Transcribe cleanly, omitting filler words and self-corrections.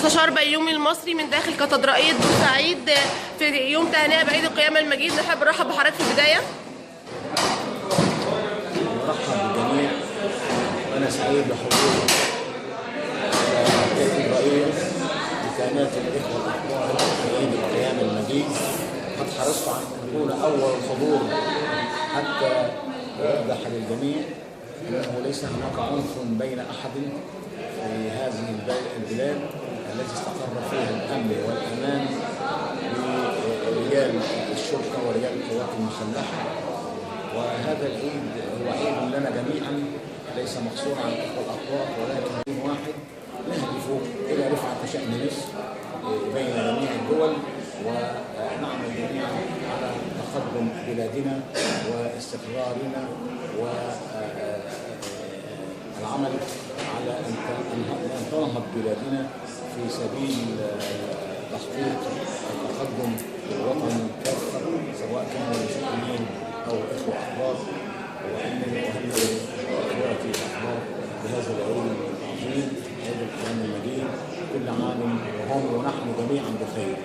مستشار بيومي المصري من داخل كاتدرائية بورسعيد في يوم تهنئة بعيد القيامة المجيد. نحب نرحب بحضرتك في البداية. مرحب بالجميع، وأنا سعيد بحضور الكاتدرائية لتهنئة الإخوة الأحباب بعيد القيامة المجيد. قد حرصت على أن أكون أول حضور حتى يوضح للجميع أنه ليس هناك عنف بين أحد في هذه البلاد التي استقر فيها الأمن والأمان برجال الشرطة ورجال القوات المسلحة. وهذا العيد هو عيد لنا جميعا، ليس مقصورا على الإخوة الأقباط، ولكن دين واحد نهدف إلى رفعة شأن مصر بين جميع الدول، ونعمل جميعا على تقدم بلادنا واستقرارنا والعمل على أن تنهض بلادنا في سبيل تحقيق التقدم للوطن كافة، سواء كانوا مسلمين أو إخوة أحباب. وأنني أهنئ إخواتي الأحباب بهذا العيد العظيم، عيد القيامة المجيد، كل عام وهم ونحن جميعا بخير.